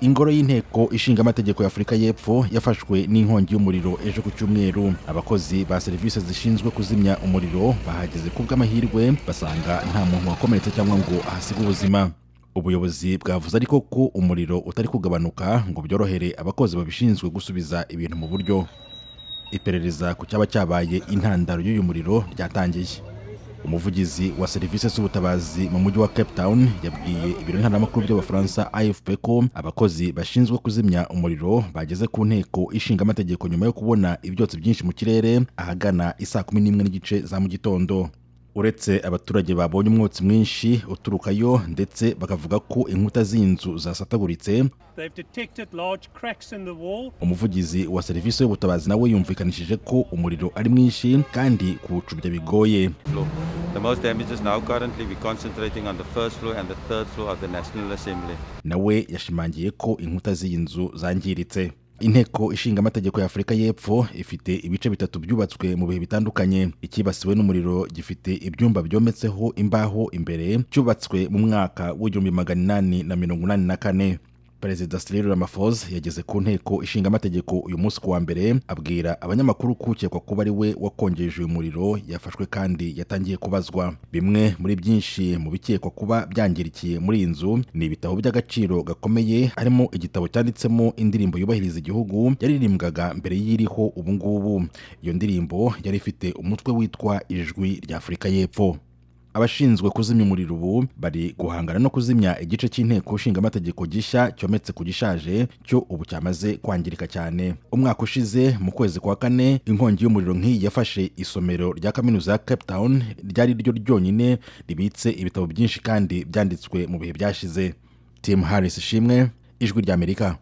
Ingoro y'Inteko Ishinga Amategeko ya Afurika y'Epfo yafashwe n'inkongi y'umuriro ejo ku cyumweru. Abakozi ba serivisi zishinzwe kuzimya umuriro bahageze ku bw'amahirwe basanga nta muntu wakomeretse cyangwa ngo ahasige ubuzima. Ubuyobozi bwavuze ariko ko umuriro utari kugabanuka ngo byorohere abakozi babishinzwe gusubiza ibintu mu buryo. Iperereza ku cyaba cyabaye intandaro y'uyu muriro ryatangiye. Umuvugizi wa serivisi z'ubutabazi mu mujyi wa Cape Town yabwiye ibiro ntaramakuru by'Abafaransa AFP ko abakozi bashinzwe kuzimya umuriro bageze ku Nteko Ishinga Amategeko nyuma yo kubona ibyotsi byinshi mu kirere ahagana isaa 11:30 za mu gitondo. Uretse abaturage babonye umwotsi mwinshi uturukayo ndetse bakavuga ko inkuta z'inzu zasataguritse, They've detected large cracks in the wall. umuvugizi wa serivisi y'ubutabazi nawe yumvikanishije ko umuriro ari mwinshi kandi kuwucubya bigoye. Floor. The most damages now, currently we're concentrating on the first floor and the third floor of the National Assembly. Nawe yashimangiye ko inkuta z'iyi nzu zangiritse. Inteko Ishinga Amategeko ya Afurika y'Epfo ifite ibice bitatu byubatswe mu bihe bitandukanye. Icyibasiwe n'umuriro gifite ibyumba byometseho imbaho imbere, cyubatswe mu mwaka w'1884. Perezida Cyril Ramaphosa yageze ku Nteko Ishinga Amategeko uyu munsi ku wa mbere, abwira abanyamakuru ko ukekwa kuba ari we wakongeje uyu muriro yafashwe kandi yatangiye kubazwa. Bimwe muri byinshi mu bikekwa kuba byangirikiye muri iyi nzu ni ibitabo by'agaciro gakomeye, harimo igitabo cyanditsemo indirimbo yubahiriza igihugu yaririmbwaga mbere y'iriho ubu ngubu. Iyo ndirimbo yari ifite umutwe witwa "Ijwi rya Afurika y'Epfo". Abashinzwe kuzimya umuriro ubu bari guhangana no kuzimya igice cy'Inteko Ishinga Amategeko gishya cyometse ku gishaje, cyo ubu cyamaze kwangirika cyane. Umwaka ushize mu kwezi kwa kane, inkongi y'umuriro nk'iyi yafashe isomero rya Kaminuza ya Cape Town ryari ryo ryonyine ribitse ibitabo byinshi kandi byanditswe mu bihe byashize. Tim Harris Ishimwe, Ijwi ry'Amerika.